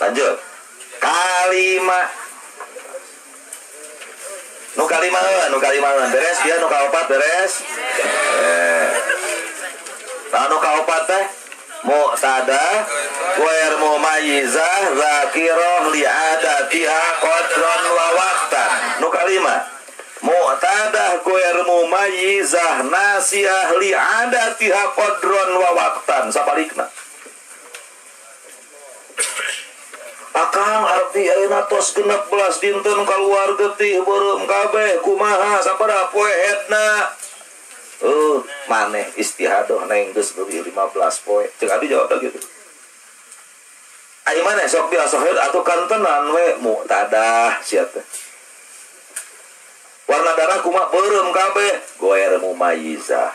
Lanjut. Kalima. Nu kalima beres dia nu kaopat beres. Nah nu kaopat teh mu'tadah ghair mumayyizah zakirah li'adatiha qadran wa waqtan. Nu kalima mu'tadah ghair mumayyizah nasiah li'adatiha qadran wa waqtan. Sabalikna. Akang abdi ayeuna tos 16 dinten kaluar getih beureum kabeh kumaha sabaraha poe hedna. Maneh istihadoh neng geus leuwih 15 poe. Ceuk abdi jawab gitu. Ai maneh sok biasa haid atuh kantenan we mu'tadah sia teh. Warna darah kumaha beureum kabeh ghair mumayyizah.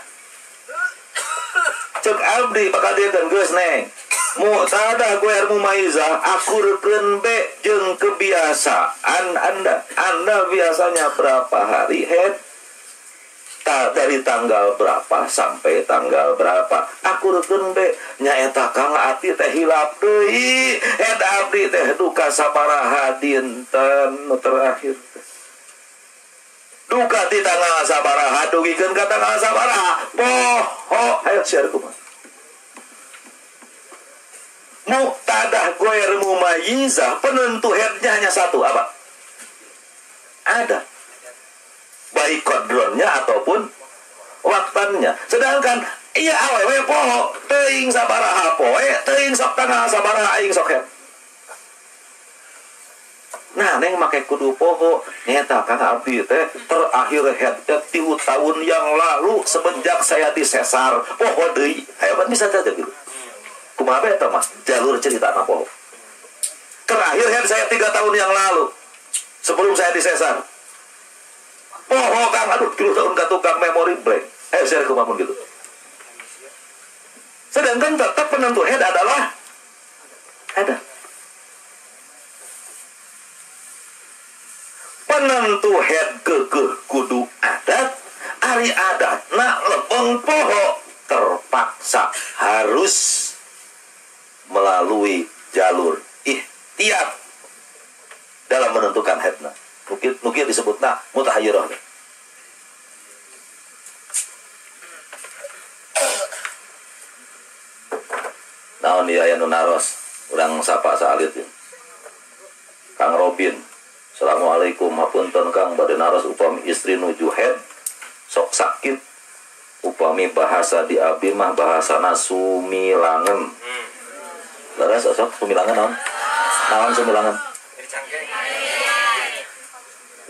Ceuk abdi bakal diekeun geus neng. Mu'tadah ghair mumayyizah akurkeun be jeung kebiasaan Anda. Anda biasanya berapa hari haid? Dari tanggal berapa sampai tanggal berapa? Akurkeun be nyaeta Kang ati teh hilap deui. Haid abdi teh duka sabaraha dinten nu terakhir. Duka ti tanggal sabaraha dugikeun ka tanggal sabaraha. Poho hayo siar kumaha. Mu'tadah ghair mumayyizah penentu headnya hanya satu apa? Ada. Baik kodronnya ataupun waktannya. Sedangkan iya awewe poho teuing sabaraha poe, teuing sok tanggal sabaraha aing sok head. Nah, neng make kudu poho nyata Kang abdi teh terakhir head 3 tahun yang lalu semenjak saya disesar poho deui. Ayo kan bisa saja gitu. Kumaha eta mas jalur cerita anak poho. Terakhir head saya 3 tahun yang lalu sebelum saya disesar. Poho Kang, aduh 3 tahun ka tukang memori blank. Ayo share kumaha gitu. Sedangkan tetap penentu head adalah ada. Penentu head kekeh kudu adat, ari adatna lebeng poho terpaksa harus melalui jalur ihtiyat dalam menentukan headna. Nukir disebutna mutahayyirah. Naon ieu aya nu naros, urang sapa saalit ieu. Kang Robin. Assalamualaikum, hapunten Kang bade naros upami istri nuju head sok sakit. Upami bahasa di abdi mah bahasana sumilangen. Leres sok sumilangen naon? Naon sumilangen?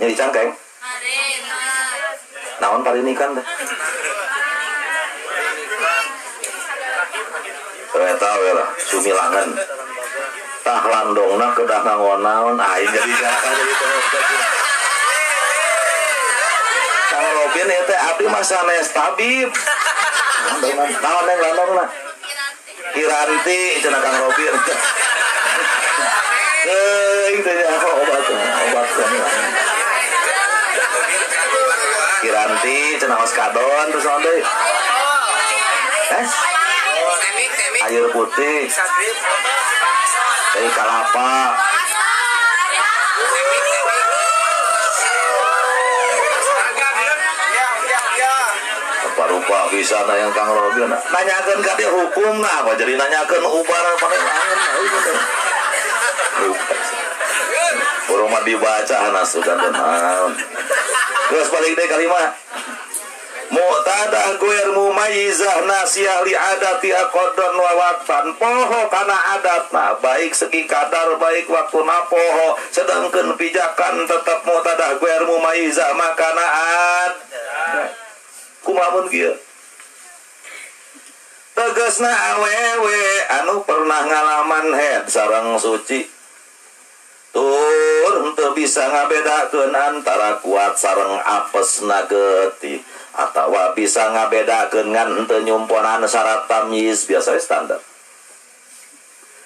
Nyeri cangkeng. Naon parinikan teh? Eta we lah sumilangen. Tah landongna kedah nganggo naon aing jadi jadi Kang Robin ieu teh abdi mah sanes tabib. Naon neng landongna? Kiranti cenah Kang Robin. Teuing teh obat obat. Kiranti cenah oskadon terus naon deui? Air putih. Teh kalapa. Rupa-rupa bisa yang Kang Robin. Nanyakeun ka dia hukum nah, apa jadi nanyakeun ubar paling langen. Urang mah dibaca hanas sugan naon. Terus balik deui kalimat. Mu'tadah ghair mumayyizah nasiah li adatiha qadran wa waqtan. Poho kana adatna baik segi kadar baik waktuna poho, sedangkan pijakan tetap mu'tadah ghair mumayyizah makana ad. Kumaha mun kieu? Tegasna awewe anu pernah ngalaman head sareng suci. Tur henteu bisa ngabedakeun antara kuat sareng apesna getih. Atawa bisa ngabedakeun ngan henteu nyumponan syarat tamyiz biasa standar.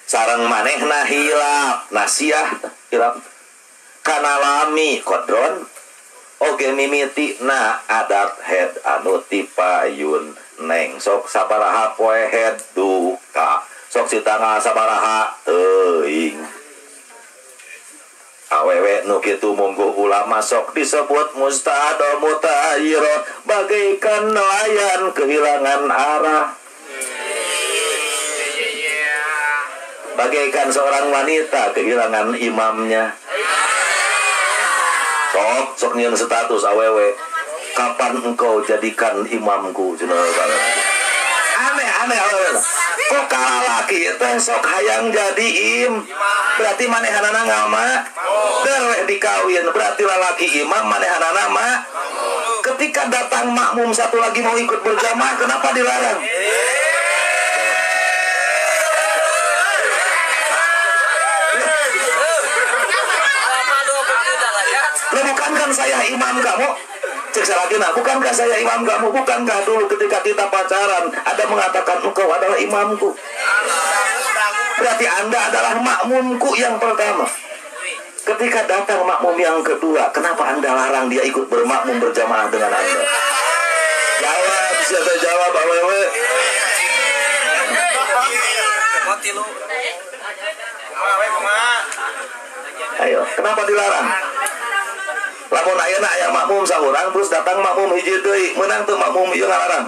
Sareng manehna hilap nasiah hilap kana lami kodron oge mimitina adat head anu tipayun neng sok sabaraha poe head duka sok si tanggal sabaraha teuing. kitu monggo ulama sok disebut mustahadhah mutahayyirah, bagaikan nelayan kehilangan arah. Bagaikan seorang wanita kehilangan imamnya. Sok sok nyeun status awewe, kapan engkau jadikan imamku cenah. Aneh-aneh awewe. Kok kalalaki teh sok hayang jadi im, berarti manehanana ngama dereh dikawin, berarti lalaki imam manehanana mah. Ketika datang makmum satu lagi mau ikut berjamaah, kenapa dilarang? Bukankah saya imam kamu? Cek salakina, bukankah saya imam kamu? Bukankah dulu ketika kita pacaran ada mengatakan engkau adalah imamku? Berarti Anda adalah makmumku yang pertama. Ketika datang makmum yang kedua, kenapa Anda larang dia ikut bermakmum berjamaah dengan Anda? Jawab, siapa jawab awewe? Ayo, kenapa dilarang? Lamun ayeuna aya makmum saurang terus datang makmum hiji deui, meunang teu makmum ieu ngalarang?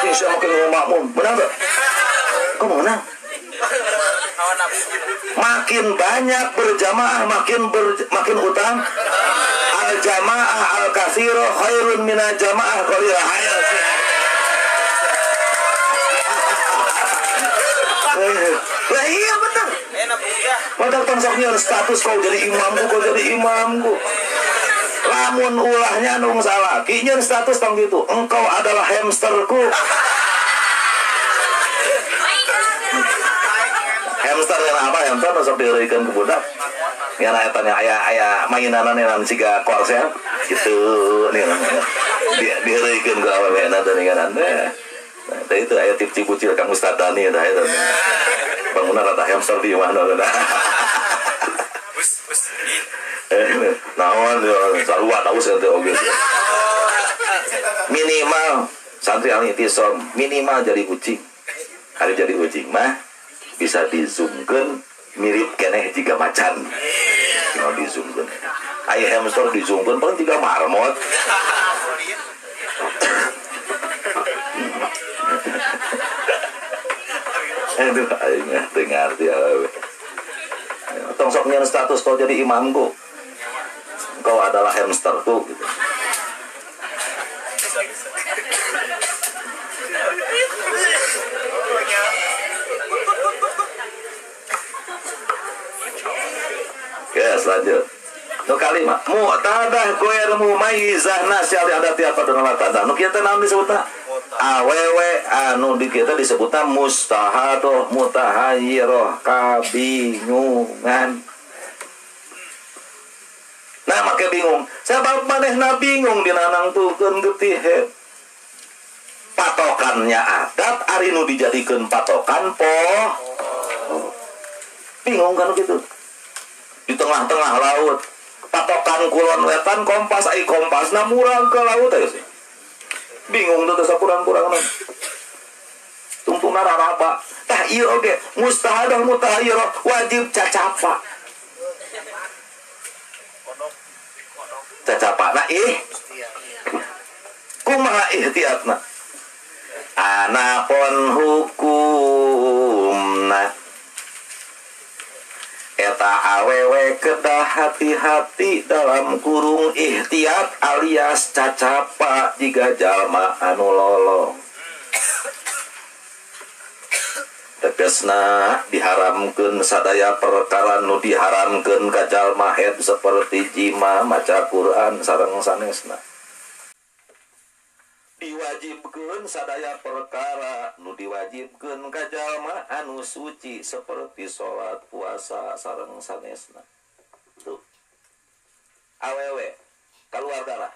Insya Allah makin makmum, menang teu? Kok menang? Makin banyak berjamaah makin utang. Al jamaah al katsiro khairun minal jamaah qalilah. Ayo. Lah iya bener. Padahal tong sok nyeun status kau jadi imamku, kau jadi imamku. Lamun ulahnya nung salaki nyeun status tong gitu, engkau adalah hamsterku. Hamster yang apa? Hamster masuk diheureuykeun ku budak. Yang eta nya aya mainanna nya siga korsel gitu nih. Diheureuykeun ku awewena teh ninganan teh. Nah, itu aya tip cibucil Kang Ustaz Dani tah eta. Bangunan rata hamster di mana tah. Naon sarua tahu teh oge. Minimal santri al-I'tisom minimal jadi kucing. Hari jadi kucing mah bisa dizoomkeun mirip keneh jiga macan. Tinggal dizoomkeun. Aya hamster dizoomkeun paling jiga marmot. Aduh, aing teu ngarti awewe. Tong sok nyeun status kau jadi imamku. Kau adalah hamsterku gitu. Yes, lanjut. Nu kalima, mu'tadah ghair mumayyizah nasyali ada tiap pada tanda. Nu kieu teh naon disebutna? Awewe anu di kita disebutna mustahadoh mutahayyirah, kabingungan. Nah, make bingung. Sabab manehna bingung dina nangtukeun getih head. Patokannya adat ari nu dijadikeun patokan poh. Bingung kan gitu. Di tengah-tengah laut, patokan kulon wetan kompas ai kompasna murang ke laut ayo sih. Bingung tuh teh kurang-kurang tungtungna raraba. Tah ieu oge mustahadah mutahayyirah wajib cacapa. Cacapa na ih. Kumaha ihtiatna? Anapun hukumna eta awewe kedah hati-hati dalam kurung ihtiat alias cacapa jika jalma anu lolong. Tegasna diharamkeun sadaya perkara nu diharamkeun ka jalma haid seperti jima, maca Quran sareng sanesna. Diwajibkeun sadaya perkara nu diwajibkeun ka jalma anu suci seperti salat, puasa sareng sanesna. Tuh. Awewe keluar darah.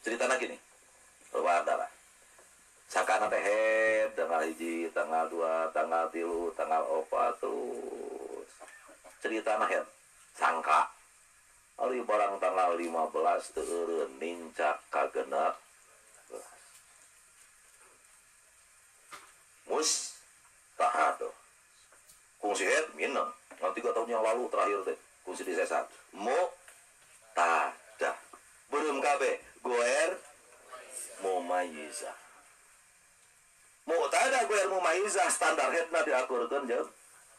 Ceritana gini. Keluar darah. Sakana teh head tanggal 1, tanggal 2, tanggal 3, tanggal 4 terus. Ceritana head sangka. Ari barang tanggal 15 teu eureun nincak ka genep. Mustahado. Kungsi head minum. Nanti 3 tahun yang lalu terakhir teh kungsi disesat. Mu Mu'tadah. Beureum kabeh goer mumayyizah. Mu'tadah goer mumayyizah standar headna diakurkeun jeung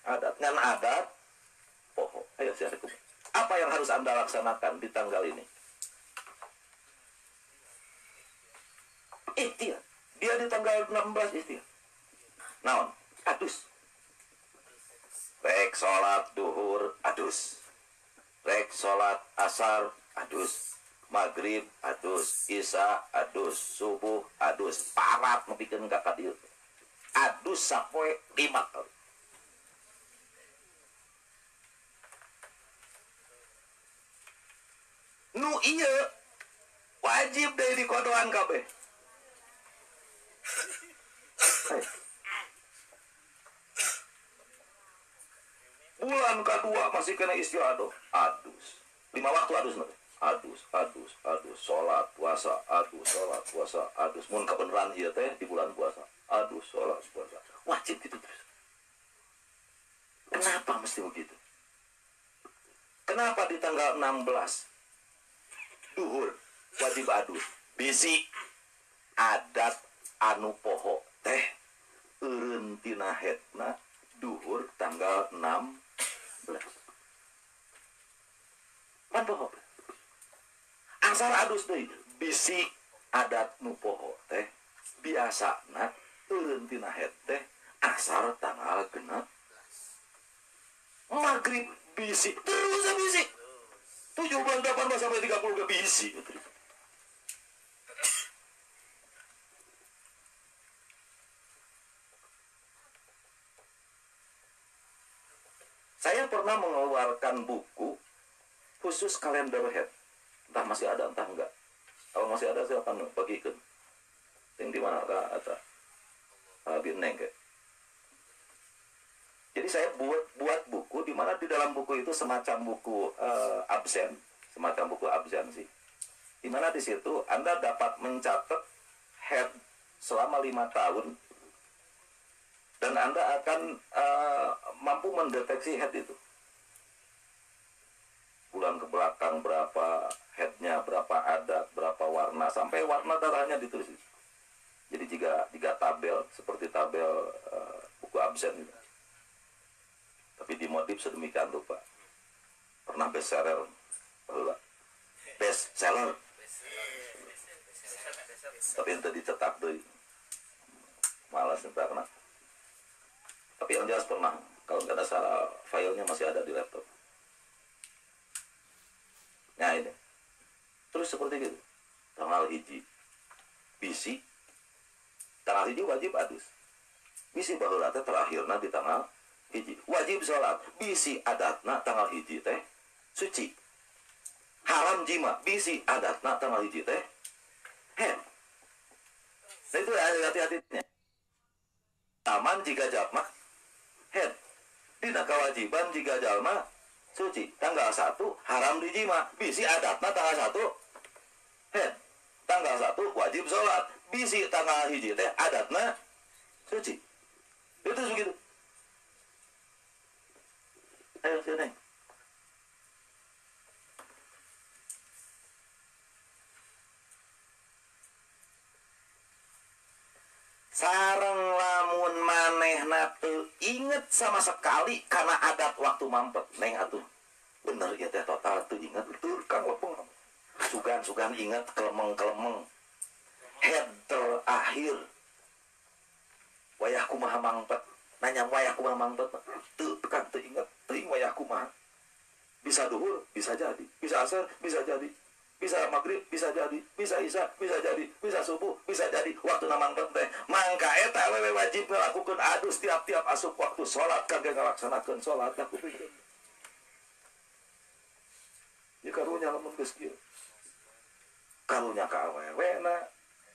adat. Ngan adat poho. Ayo siapa? Apa yang harus Anda laksanakan di tanggal ini? Ikhtiar. Dia di tanggal 16 ikhtiar. Naon? Adus. Rek sholat duhur adus. Rek sholat asar adus. Maghrib adus, isya adus, subuh adus. Parat nepikeun ka kadieu. Adus sapoe 5 kali. Nu ieu wajib deui dikodoan kabeh. Bulan kedua masih kena istiadah adus. 5 waktu adus nanti. Adus, adus, adus, sholat, puasa, adus, sholat, puasa, adus. Mun kebenaran ieu teh di bulan puasa. Adus, sholat, puasa. Wajib gitu terus. Kenapa mesti begitu? Kenapa di tanggal 16 duhur wajib adus? Bisi adat anu poho teh eureun tina hetna duhur tanggal 16. Pan poho. Asar adus deui bisi adat nu poho teh biasana eureun tina het teh asar tanggal 16. Maghrib bisi terus bisi 17, 18 sampai 30 ke bisi. Saya pernah mengeluarkan buku khusus kalender head. Entah masih ada, entah enggak. Kalau masih ada saya akan bagikan. Yang di mana atau Neng. Jadi saya buat buku di mana di dalam buku itu semacam buku absen, semacam buku absen sih. Di mana di situ Anda dapat mencatat head selama 5 tahun dan Anda akan mampu mendeteksi head itu. Bulan ke belakang berapa headnya, berapa adat, berapa warna, sampai warna darahnya ditulis. Jadi jika tabel seperti tabel buku absen gitu. Tapi dimodif sedemikian rupa. Pernah best seller, best seller. Tapi itu dicetak tuh, malas entah kenapa. Tapi yang jelas pernah. Kalau nggak ada salah, filenya masih ada di laptop. Nah ini, terus seperti itu. Tanggal 1, bisi. Tanggal 1 wajib adus. Bisi baheula teh terakhirna di tanggal 1. Wajib sholat. Bisi adatna tanggal 1 teh suci. Haram jima. Bisi adatna tanggal 1 teh head. Nah itu hati-hatinya. Taman jika jalma head. Dina kewajiban jika jalma suci. Tanggal 1 haram dijima. Bisi adatna tanggal 1 head. Tanggal 1 wajib sholat. Bisi tanggal 1 teh adatna suci. Itu begitu. Ayo sini. Sareng lamun manehna teu inget sama sekali karena adat waktu mampet. Neng atuh. Bener ya teh total teu inget teu Kang lepeng. Sugan-sugan inget kelemeng-kelemeng. Head terakhir. Wayah kumaha mangpet. Nanya wayah kumaha mangpet. Teu Kang teu inget. Teuing wayah kumaha. Bisa duhur, bisa jadi. Bisa asar, bisa jadi. Bisa maghrib, bisa jadi. Bisa isya, bisa jadi. Bisa subuh, bisa jadi. Waktu mangpet teh. Mangka eta awewe wajib ngelakukeun adus tiap-tiap asup waktu salat kangge ngalaksanakeun salat lakukeun. Ya karunya lamun geus kieu. Karunya ka awewena,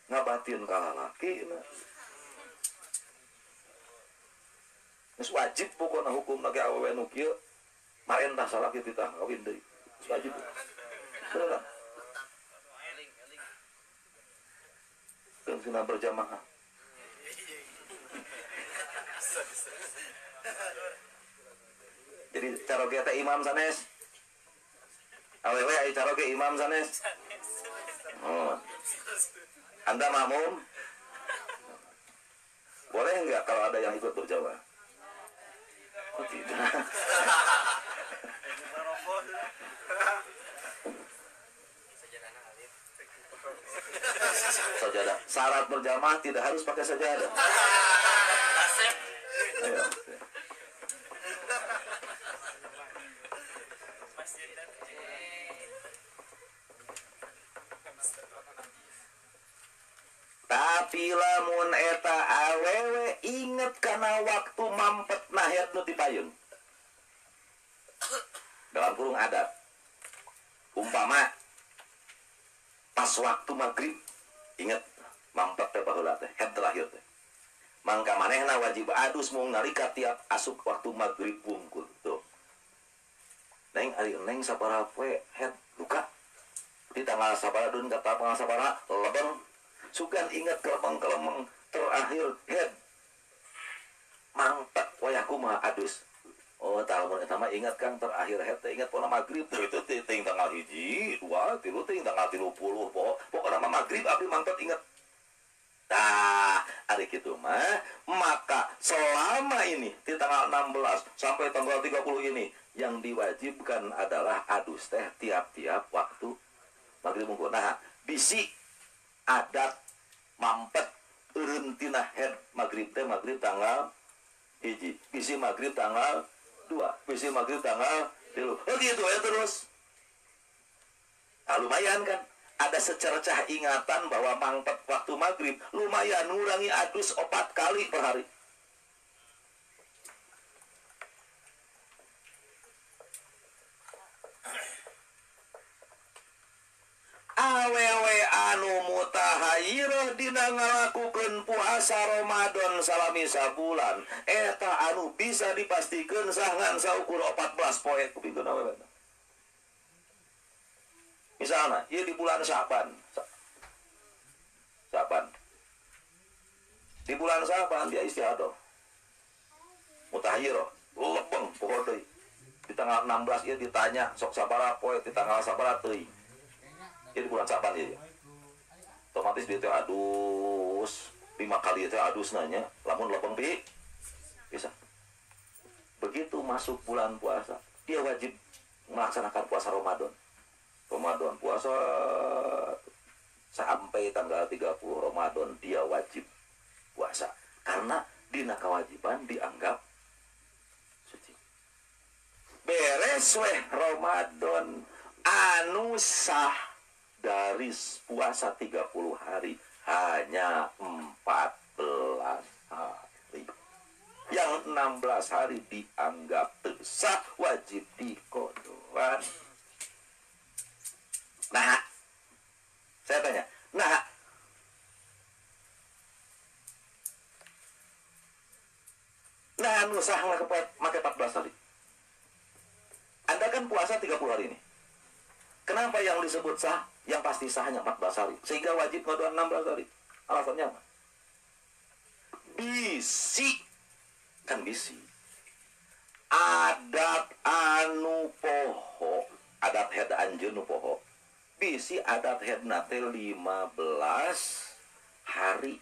ngabatin ka lalakina. Geus wajib pokona hukumna ge awewe nu kieu marentah salaki titah kawin deui. Geus wajib. Bener. Kan berjamaah. Jadi cara kita imam sanes. Awewe ai caroge imam sanes. Oh. Anda makmum? Boleh enggak kalau ada yang ikut berjamaah? Oh, tidak. Sajadah. Syarat berjamaah tidak harus pakai sajadah. Ayo. Tapi lamun eta awewe inget kana waktu mampet nahet nu dipayun. Dalam kurung adat. Umpama pas waktu maghrib inget mampet teh baheula teh head terakhir teh. Mangka manehna wajib adus mung nalika tiap asup waktu maghrib wungkul tuh. Neng ari neng sabaraha poe head luka. Di tanggal sabaraha dun ka tanggal sabaraha lebeng. Sugan ingat kelemeng-kelemeng terakhir head mangpet wayah kumaha adus. Oh talmun eta mah ingat Kang terakhir head teh ingat pona maghrib teh itu teh ting tanggal 1, 2, 3 ting tanggal 30 pokona mah maghrib abdi mangpet ingat. Tah ari kitu mah maka selama ini di tanggal 16 sampai tanggal 30 ini yang diwajibkan adalah adus teh tiap-tiap waktu maghrib mungkul. Nah bisi adat mampet eureun tina head maghrib teh maghrib tanggal 1, bisi maghrib tanggal 2, bisi maghrib tanggal 3. Oh gitu ya terus. Nah, lumayan kan? Ada secercah ingatan bahwa mangpet waktu maghrib lumayan ngurangi adus 4 kali per hari. Awewe anu mutahayyirah dina ngalakukeun puasa Ramadan salami sabulan eta anu bisa dipastikeun sah ngan saukur 14 poe kupikeun awewe. Misalna ieu di bulan Syaban. Syaban. Di bulan Syaban dia istihadah. Mutahayyirah, lebeng poho deui. Di tanggal 16 ieu ditanya sok sabaraha poe di tanggal sabaraha teuing. Jadi bulan Syaban ya. Otomatis dia teh adus 5 kali teh adus nanya, lamun lebeng pi bisa. Begitu masuk bulan puasa, dia wajib melaksanakan puasa Ramadan. Ramadan puasa sampai tanggal 30 Ramadan dia wajib puasa karena dina kewajiban dianggap suci. Beres weh Ramadan anu sah dari puasa 30 hari hanya 14 hari. Yang 16 hari dianggap sah wajib dikodoan. Nah, saya tanya, nah, anu sah make 14 hari. Anda kan puasa 30 hari ini. Kenapa yang disebut sah? Yang pasti sah hanya 14 hari. Sehingga wajib ngodoan 16 hari. Alasannya apa? Bisi. Kan bisi. Adat anu poho. Adat head anjeun nu poho. Bisi adat head nate 15 hari.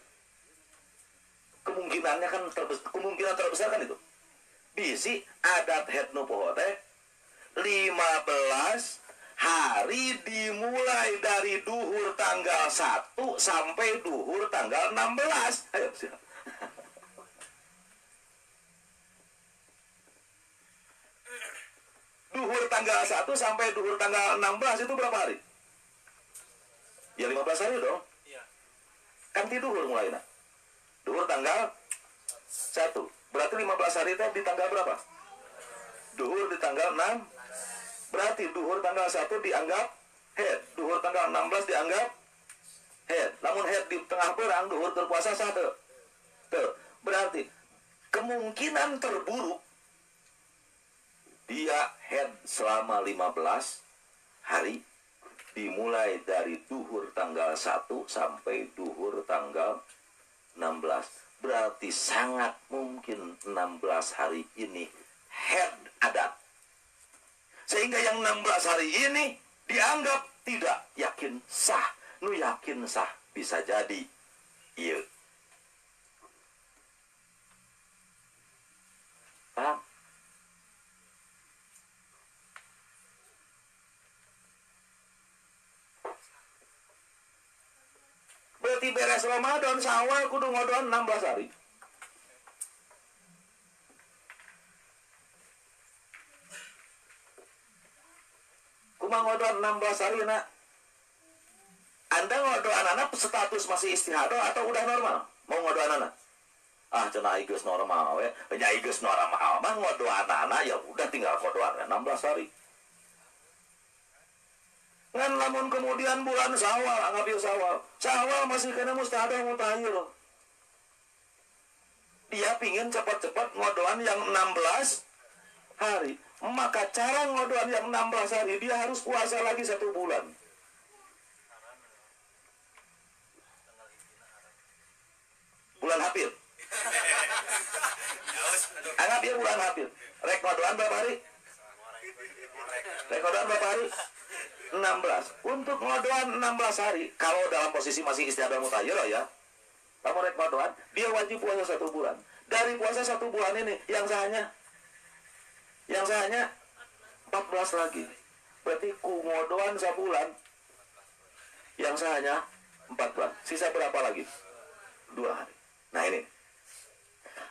Kemungkinannya kan kemungkinan terbesar kan itu. Bisi adat head nu poho teh 15 hari dimulai dari duhur tanggal 1 sampai duhur tanggal 16. Ayo siap. Duhur tanggal 1 sampai duhur tanggal 16 itu berapa hari? Ya 15 hari dong. Iya. Kan di duhur mulainya. Duhur tanggal 1. Berarti 15 hari itu di tanggal berapa? Duhur di tanggal 6. Berarti duhur tanggal 1 dianggap head, duhur tanggal 16 dianggap head. Namun head di tengah perang, duhur terpuasa satu. Tuh. Berarti kemungkinan terburuk dia head selama 15 hari dimulai dari duhur tanggal 1 sampai duhur tanggal 16. Berarti sangat mungkin 16 hari ini head adat. Sehingga yang 16 hari ini Dianggap tidak yakin sah. Nu yakin sah bisa jadi ieu. Paham? Berarti beres Ramadan Syawal kudu ngodoan 16 hari. Kumaha ngodoan 16 hari nak? Anda ngodoan anak status masih istihadah atau udah normal? Mau ngodoan anak? Ah cenah geus normal we. Nya geus normal mah ngodoan anak ya udah tinggal ngodoan 16 hari. Ngan lamun kemudian bulan Syawal, anggap ieu Syawal. Syawal masih kena mustahadah mutahayyir. Dia pingin cepat-cepat ngodoan yang 16 hari. Maka cara ngodoan yang 16 hari dia harus puasa lagi 1 bulan. Bulan Hafid. Anggap ya bulan Hafid. Rek ngodoan berapa hari? Rek ngodoan berapa hari? 16. Untuk ngodoan 16 hari, kalau dalam posisi masih istihadah mutahayyir ya, kamu rek ngodoan, dia wajib puasa 1 bulan. Dari puasa 1 bulan ini, yang sahanya 14 lagi. Berarti ku ngodoan sebulan, yang sahanya 14. Sisa berapa lagi? 2 hari. Nah ini.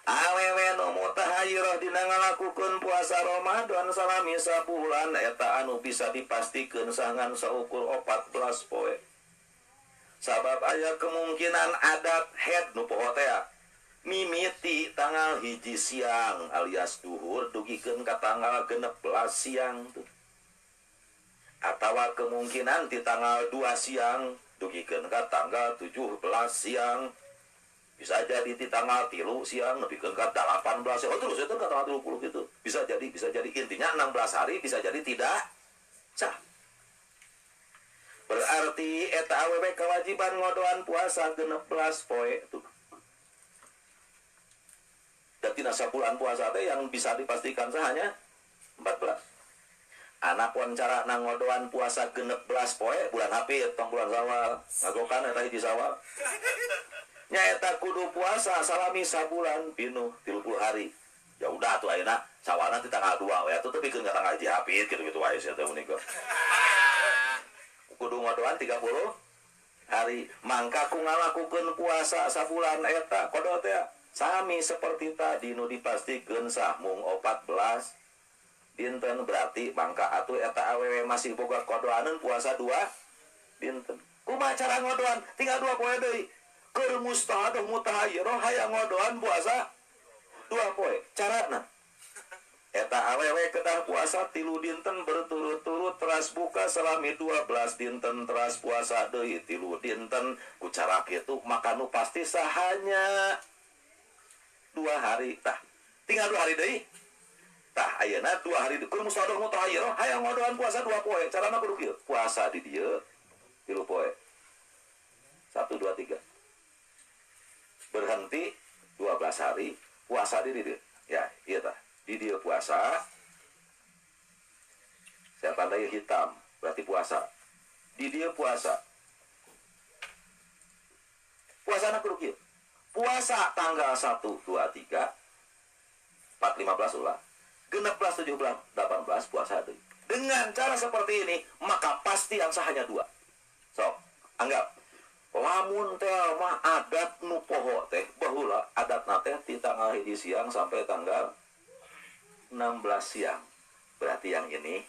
Awewe nu mutahayyirah dina ngalakukeun puasa Ramadan salami sabulan eta anu bisa dipastikeun sangan saukur 14 poe. Sabab aya kemungkinan adat head nu poho teh mimiti tanggal 1 siang alias duhur dugikeun ka tanggal 16 siang tuh. Atawa kemungkinan di tanggal 2 siang dugikeun ka tanggal 17 siang. Bisa jadi di tanggal 3 siang lebih ke 18, oh terus itu ke tanggal 30 gitu. Bisa jadi intinya 16 hari bisa jadi tidak sah. Berarti eta awewe kewajiban ngodoan puasa 16 poe tuh. Jadi sabulan puasa teh yang bisa dipastikan sahanya 14. Anapun cara ngodoan puasa 16 poe bulan Hafid tong bulan Syawal, ngagokan eta hiji Syawal. Nyaeta kudu puasa salami sabulan pinuh 30 hari. Ya udah tuh ayeuna sawana di tanggal 2 we atuh teu pikeun ka tanggal 1 Hafid gitu-gitu wae sia teh menika. Kudu ngodoan 30 hari. Mangka ku ngalakukeun puasa sabulan eta kodo teh sami seperti tadi nu dipastikeun sah mung 14 dinten, berarti mangka atuh eta awewe masih boga kodoaneun puasa 2 dinten. Kumaha cara ngodoan? Tinggal 2 poe deui. Keur mustahadah mutahayyirah hayang ngodoan puasa 2 poe. Carana eta awewe kedah puasa 3 dinten berturut-turut teras buka selami 12 dinten teras puasa deui 3 dinten. Ku cara kitu maka nu pasti sahanya 2 hari. Tah tinggal 2 hari deui. Tah ayeuna 2 hari keur mustahadah mutahayyirah hayang ngodoan puasa 2 poe. Carana kudu kieu. Puasa di dieu 3 poe. 1 2 3. Berhenti 12 hari puasa di dia. Ya, iya tah. Di dia puasa. Saya tandai hitam, berarti puasa. Di dia puasa. Puasa anak kudu kieu. Puasa tanggal 1 2 3 4 15 ulah. 16 17 18 puasa deui. Dengan cara seperti ini, maka pasti yang sahanya 2. Sok, anggap lamun teh mah adat nu poho teh baheula adatna teh ti tanggal 1 siang sampai tanggal 16 siang. Berarti yang ini,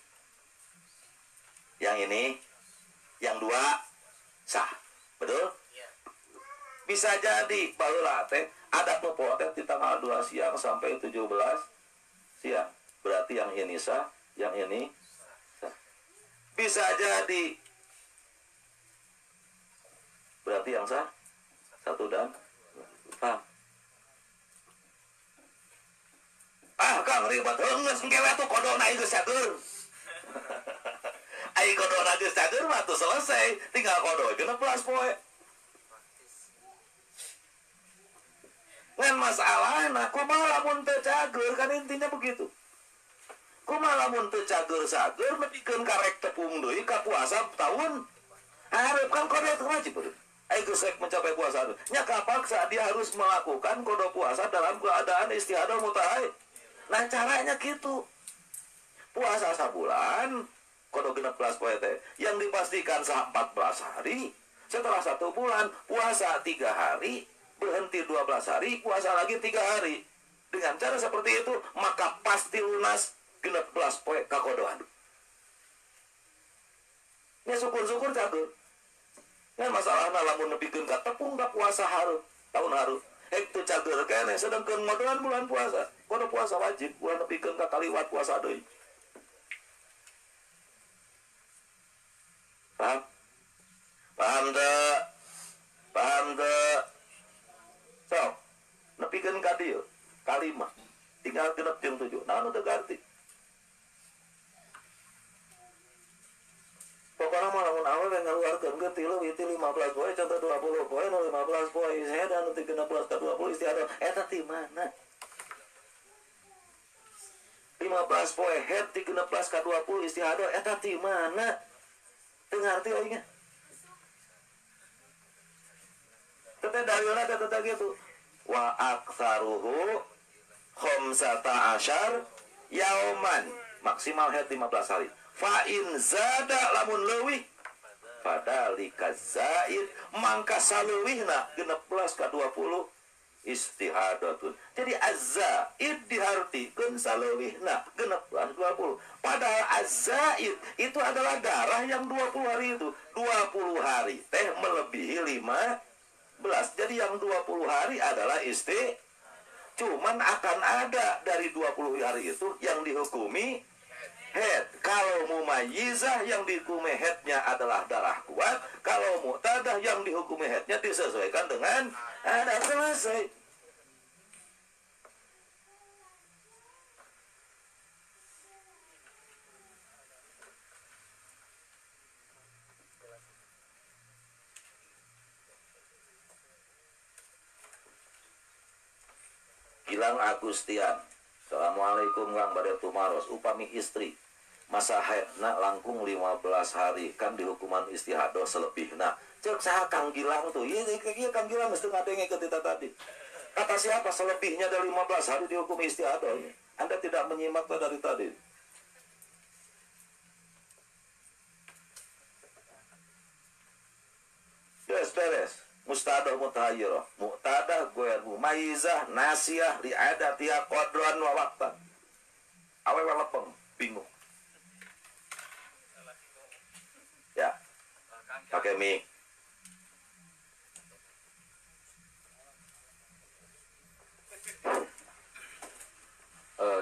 yang 2 sah. Betul? Ya. Bisa jadi baheula teh adat nu poho teh ti tanggal 2 siang sampai 17 siang. Berarti yang ini sah, yang ini sah. Bisa jadi berarti yang sah 1 dan 2. Paham? Ah, Kang ribet geus engke we atuh kodona geus cager. Ai kodona geus cager mah tuh selesai, tinggal kodo 16 poe. Ngan masalahna kumaha lamun teu cager, kan intinya begitu. Kumaha lamun teu cager-sager nepikeun karek tepung deui ka puasa tahun hareup kan qada itu wajib. Ai geus rek mencapai puasa nya kapaksa dia harus melakukan qada puasa dalam keadaan istihadah mutahai. Nah caranya gitu. Puasa sabulan qada 16 poe teh yang dipastikan 14 hari. Setelah 1 bulan puasa 3 hari, berhenti 12 hari, puasa lagi 3 hari. Dengan cara seperti itu maka pasti lunas 16 poe kakodoan. Ya syukur-syukur cager. Ya masalahna lamun nepikeun ka tepung ka puasa hareup tahun hareup. Hek teu cager keneh sedengkeun ngodoan bulan puasa. Kodo puasa wajib ulah nepikeun ka kaliwat puasa deui. Paham? Paham teu? Paham teu? Sok, nepikeun ka dieu, ka 5. Tinggal 6 jeung 7. Naon teu garti? Pokoknya mah lamun awewe ngaluarkeun ge 3 witi 15 poe contoh 20 poe nu 15 poe istihadah nu 13 ka 20 istihadah eta ti mana? 15 poe head 13 ka 20 istihadah eta ti mana? Teu ngarti aing. Teh dalilna teh teh kitu. Wa aktsaruhu khamsata asyar yauman, maksimal head 15 hari. Fa in zada lamun leuwih fadalika zaid mangka saleuwihna 16 ka 20 istihadatun. Jadi azzaid dihartikeun saleuwihna 16 20. Padahal azzaid itu adalah darah yang 20 hari itu. 20 hari teh melebihi 15. Jadi yang 20 hari adalah isti. Cuman akan ada dari 20 hari itu yang dihukumi head. Kalau mumayyizah yang dihukumi headnya adalah darah kuat. Kalau mu'tadah yang dihukumi headnya disesuaikan dengan ada selesai. Gilang Agustian. Assalamualaikum Kang bade tumaros. Upami istri masa haidna langkung 15 hari kan dihukuman istihadah selebihna. Cek saha Kang Gilang tuh? Iya iya Kang Gilang mesti ngadenge ke kita tadi. Kata siapa selebihnya dari 15 hari dihukum istihadah? Anda tidak menyimak dari tadi. Beres beres. Mustadah mutahayyirah, mu'tadah goer mumayyizah, nasiyah li'adatiha qadran wa waqtan. Awewe lepeng, bingung. Ya. Pakai mic.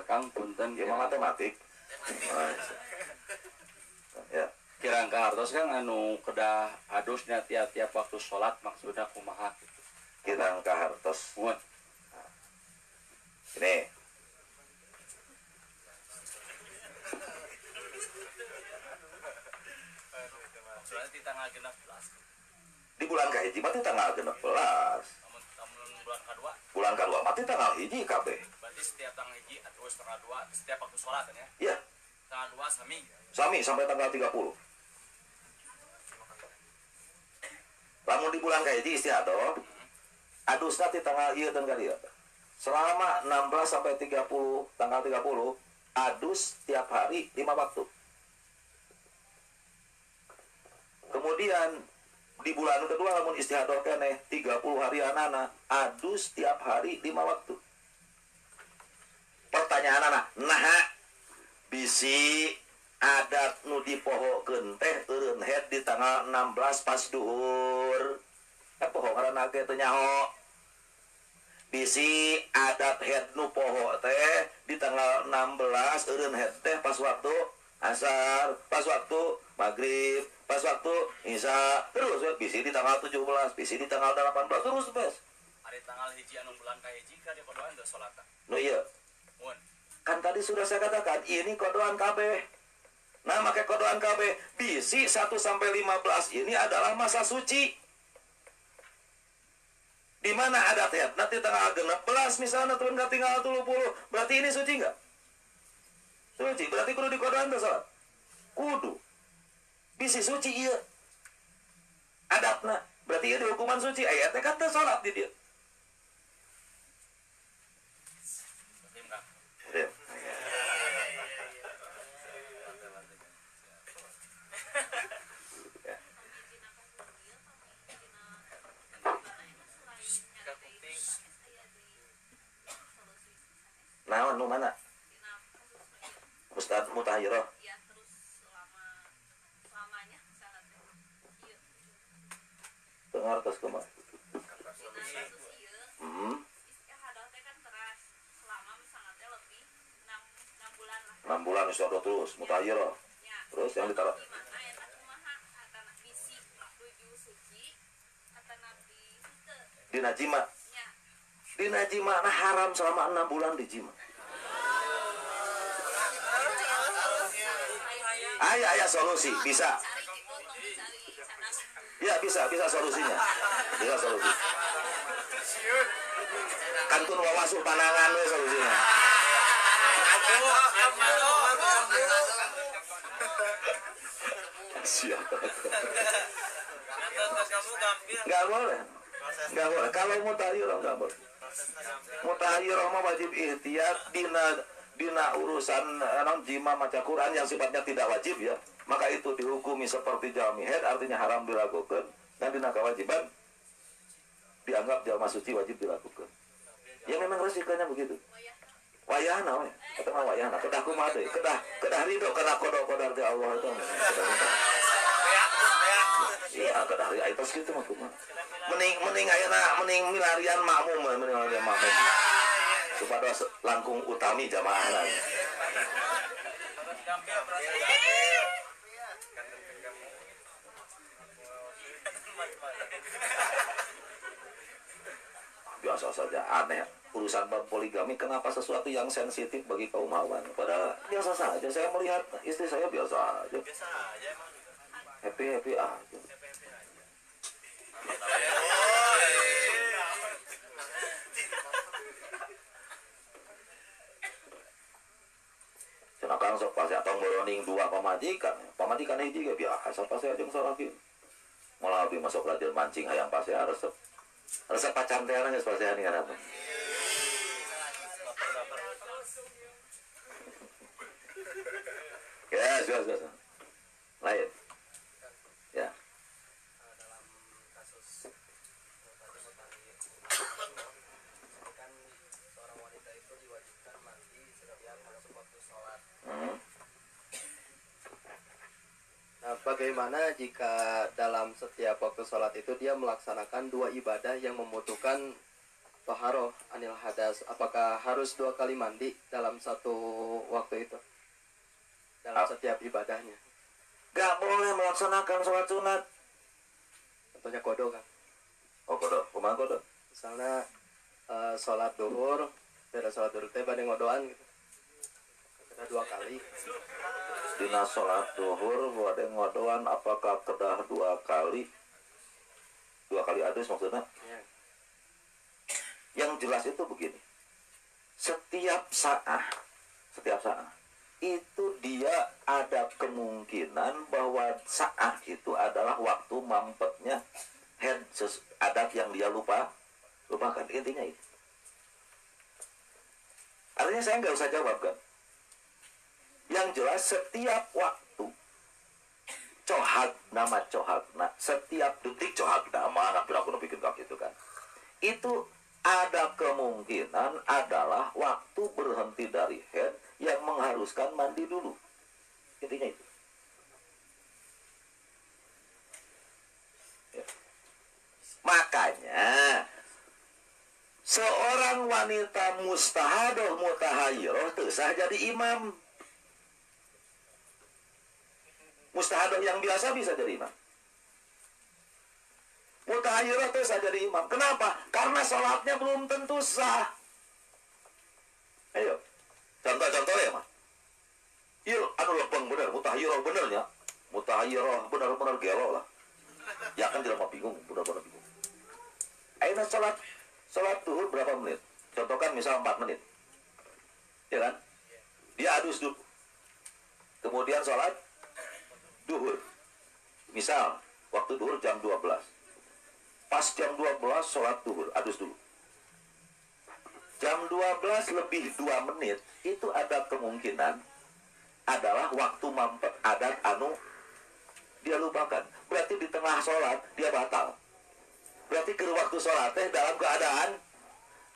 Kang punten ya matematik. Ya. Kirang kahartos Kang anu kedah adusnya tiap-tiap waktu sholat maksudnya kumaha gitu. Kirang kahartos. Muhun. Ini. Maksudnya di tanggal 16. Di bulan kahiji mah tanggal 16. Bulan kedua. Bulan kedua mah tanggal 1 kabeh. Berarti setiap tanggal 1 atau setengah 2 setiap waktu sholat kan ya? Iya. Tanggal 2 sami. Sami sampai tanggal 30. Lamun di bulan kahiji istihadah, adusna ti tanggal ieu dan kali ieu. Selama 16 sampai 30, tanggal 30, adus tiap hari 5 waktu. Kemudian di bulan kedua lamun istihadah keneh 30 harianana, adus tiap hari 5 waktu. Pertanyaanana, naha bisi adat nu dipohokeun teh eureun head di tanggal 16 pas duhur. Poho ngaranna ge teu nyaho. Bisi adat head nu poho teh di tanggal 16 eureun head teh pas waktu asar, pas waktu maghrib, pas waktu isya, terus bisi di tanggal 17, bisi di tanggal 18, terus bes. Hari tanggal hiji anu bulan ka hiji ka dikodoan teu salat. Nu ieu. Mun. Kan tadi sudah saya katakan ini kodoan kabeh. Nah, maka kodoan kabeh bisi 1 sampai 15 ini adalah masa suci. Di mana adat ya? Nanti tanggal 16 misalnya turun ke tinggal 30, berarti ini suci enggak? Suci berarti kudu dikodoan teh salat. Kudu. Bisi suci ieu. Adabna berarti ieu dihukuman suci aya teh kan teu salat di dieu. Naon nu mana? Ustaz Mutahirah. Iya, terus selamanya misalnya teh. Ieu. Teu ngartos kumaha? Dina kasus ieu. Heeh. Istihadah teh kan teras selama misalnya teh lebih 6 bulan lah. 6 bulan istihadah terus Mutahirah. Ya. Terus yang ditaruh gimana eta kumaha atana bisi nuju suci atana bi henteu. Dina jima. Nya. Dina jima nah haram selama 6 bulan di jima. Ayah solusi bisa. Ya bisa solusinya. Bisa solusi. Kantun wawasuh panangan we solusinya. Siap. Enggak boleh. Enggak boleh. Kalau mutahayyirah enggak boleh. Mutahayyirah mah wajib ihtiyat dina urusan non jima maca Quran yang sifatnya tidak wajib ya, maka itu dihukumi seperti jalmi haid, artinya haram dilakukan, dan dina kewajiban dianggap jalma suci wajib dilakukan. Ya memang resikonya begitu. Wayahna we, eta mah wayahna, kedah kumaha deui, kedah ridho kana qada qadar ti Allah itu. Iya, kedah ridho tos kitu mah kumaha. Mending ayeuna mending milarian makmum, mending milarian makmum. Supaya langkung utami jamaah lagi. Biasa saja aneh urusan bab poligami, kenapa sesuatu yang sensitif bagi kaum hawa? Padahal biasa saja, saya melihat istri saya biasa aja. Biasa aja emang. Happy aja. Cenah kang sok pasti atong boroning dua pamajikan. Pamajikan hiji ge biasa pasti jeung salaki. Moal abdi masuk latihan mancing hayang pasea resep. Resep pacanteana geus pasean ngaranna. Ya, sudah. Lain. Ya. Dalam kasus kan seorang wanita itu diwajibkan mandi setiap masuk waktu sholat. Nah, bagaimana jika dalam setiap waktu sholat itu dia melaksanakan dua ibadah yang membutuhkan toharoh anil hadas? Apakah harus dua kali mandi dalam satu waktu itu? Dalam setiap ibadahnya? Gak boleh melaksanakan sholat sunat. Contohnya kodo kan? Oh kodo, kumaha kodo? Misalnya sholat duhur, beda sholat duhur teh bade ngodoan gitu. Kedah dua kali. Dina sholat duhur bade ngodoan apakah kedah dua kali? Dua kali adus maksudnya? Ya. Yang jelas itu begini. Setiap saat itu dia ada kemungkinan bahwa saat itu adalah waktu mampetnya head adat yang dia lupakan, intinya itu. Artinya saya nggak usah jawab kan. Yang jelas setiap waktu cohag nama cohagna, setiap detik cohag nama, nak aku bikin kaki itu kan. Itu ada kemungkinan adalah waktu berhenti dari head yang mengharuskan mandi dulu. Intinya itu. Ya. Makanya seorang wanita mustahadoh mutahayyirah teu sah jadi imam. Mustahadoh yang biasa bisa jadi imam. Mutahayyirah teu sah jadi imam. Kenapa? Karena sholatnya belum tentu sah. Ayo, contoh-contoh ya, mah. Iya, anu lepeng bener, mutahayyirah benernya. Mutahayyirah bener-bener gelo lah. Ya kan tidak mau bingung, bener-bener bingung. Ayo sholat duhur berapa menit? Contohkan misal 4 menit. Ya kan? Dia adus dulu. Kemudian sholat duhur. Misal waktu duhur jam 12. Pas jam 12 sholat duhur, adus dulu. Jam 12 lebih 2 menit itu ada kemungkinan adalah waktu mampet adat anu dia lupakan. Berarti di tengah sholat dia batal. Berarti ke waktu sholat teh dalam keadaan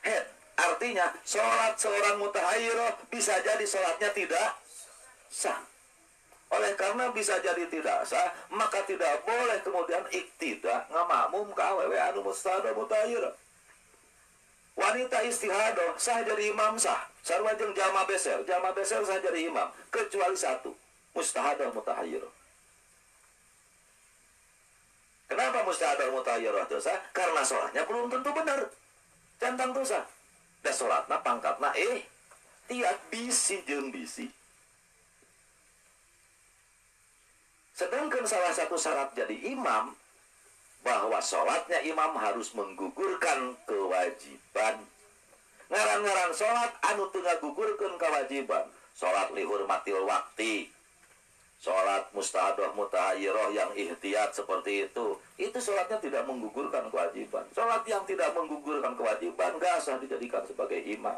head. Artinya sholat seorang mutahayyirah bisa jadi sholatnya tidak sah. Oleh karena bisa jadi tidak sah, maka tidak boleh kemudian iktidak ngamakmum ka awewe anu mustahadah mutahayyirah. Wanita istihadah sah jadi imam sah. Sarua jeung jalma beser sah jadi imam kecuali satu, mustahadah mutahayyirah. Kenapa mustahadah mutahayyirah teu sah? Karena sholatnya belum tentu benar. Cantang teu sah. Da sholatna pangkatna tiap bisi jeung bisi. Sedangkan salah satu syarat jadi imam bahwa sholatnya imam harus menggugurkan kewajiban. Ngaran-ngaran sholat anu teu ngagugurkeun kewajiban. Sholat lihurmatil wakti, sholat mustahadah mutahayyirah yang ihtiyat seperti itu sholatnya tidak menggugurkan kewajiban. Sholat yang tidak menggugurkan kewajiban gak sah dijadikan sebagai imam.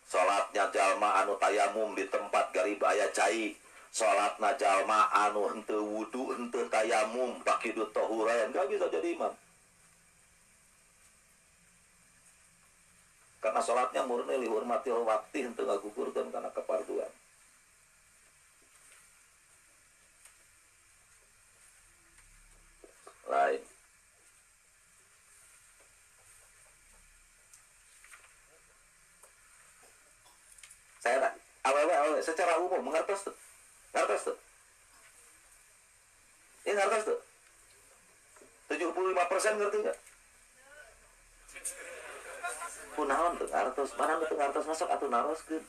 Sholatnya jalma anu tayamum di tempat garib aya cai, sholatna jalma anu henteu wudu henteu tayamum pakidut tohurayan, gak bisa jadi imam. Karena sholatnya murni lihurmatil wakti henteu ngagugurkeun kana keparduan. Lain. Saya awewe secara umum mengertos tuh. Ngertos tuh. Ini ngertos tuh. 75% ngerti enggak? Kunaon teu ngartos, mana teu ngartos masuk atuh naroskeun.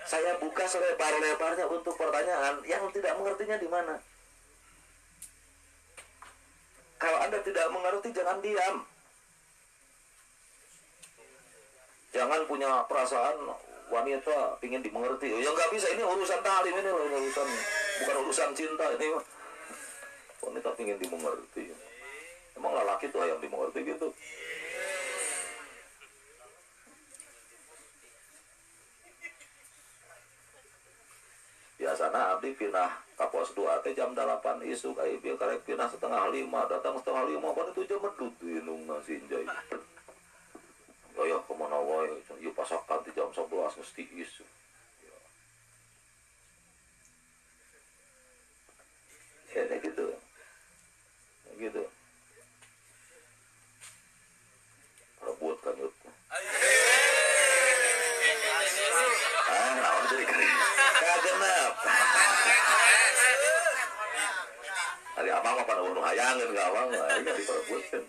Saya buka selebar-lebarnya untuk pertanyaan yang tidak mengertinya di mana. Kalau Anda tidak mengerti jangan diam. Jangan punya perasaan wanita pingin dimengerti. Ya nggak bisa, ini urusan talim ini loh, ini urusan bukan urusan cinta ini. Wanita pingin dimengerti. Emang lelaki tuh yang dimengerti gitu. Biasana abdi pindah ka pos 2 teh jam 8 isuk, ai bieu karek pindah 4:30, datang 4:30 pan itu jam medut inungna si Injay. Ya ya kemana wae, ieu pasakan di jam 11 mesti isuk. Ya, ya gitu. Gitu. Rebut kan yuk. Ah, naon jadi kagenep. Ari abang mah pada nu hayangeun ka abang, ari diperebutkeun.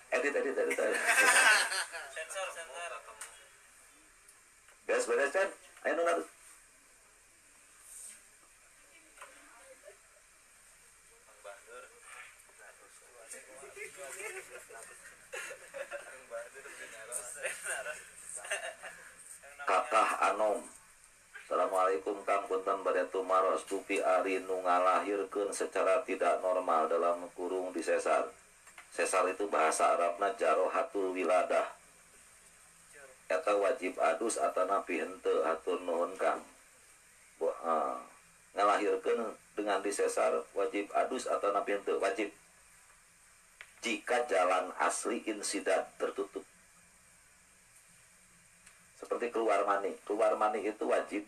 Edit. Sensor. Beres kan? Ayo nona. Kakah Anom. Assalamualaikum Kang, punten bade tumaros dupi ari nu ngalahirkeun secara tidak normal dalam kurung disesar. Sesar itu bahasa Arabna jarohatul wiladah. Eta wajib adus atanapi henteu, hatur nuhun Kang. Ngalahirkeun dengan disesar wajib adus atanapi henteu, wajib. Jika jalan asli insidat tertutup. Seperti keluar mani. Keluar mani itu wajib,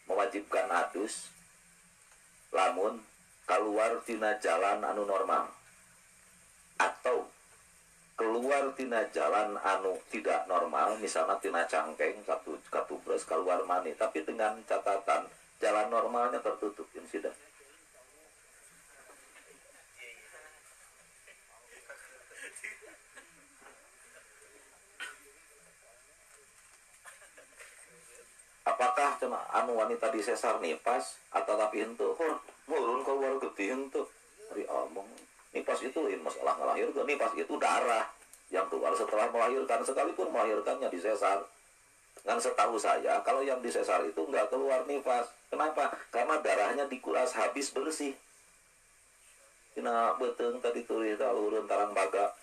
mewajibkan adus lamun keluar tina jalan anu normal atau keluar tina jalan anu tidak normal, misalnya tina cangkeng katubres keluar mani, tapi dengan catatan jalan normalnya tertutup insidat. Apakah cuma anu wanita di sesar nipas atau tapi henteu murun keluar getih henteu ari omong nipas itu lain masalah ngalahirkeun, nipas itu darah. Yang keluar setelah melahirkan, sekalipun melahirkannya di sesar. Dan setahu saya kalau yang di sesar itu nggak keluar nifas. Kenapa? Karena darahnya dikuras habis bersih. Tina beuteung tadi turih taluhurun tarang baga.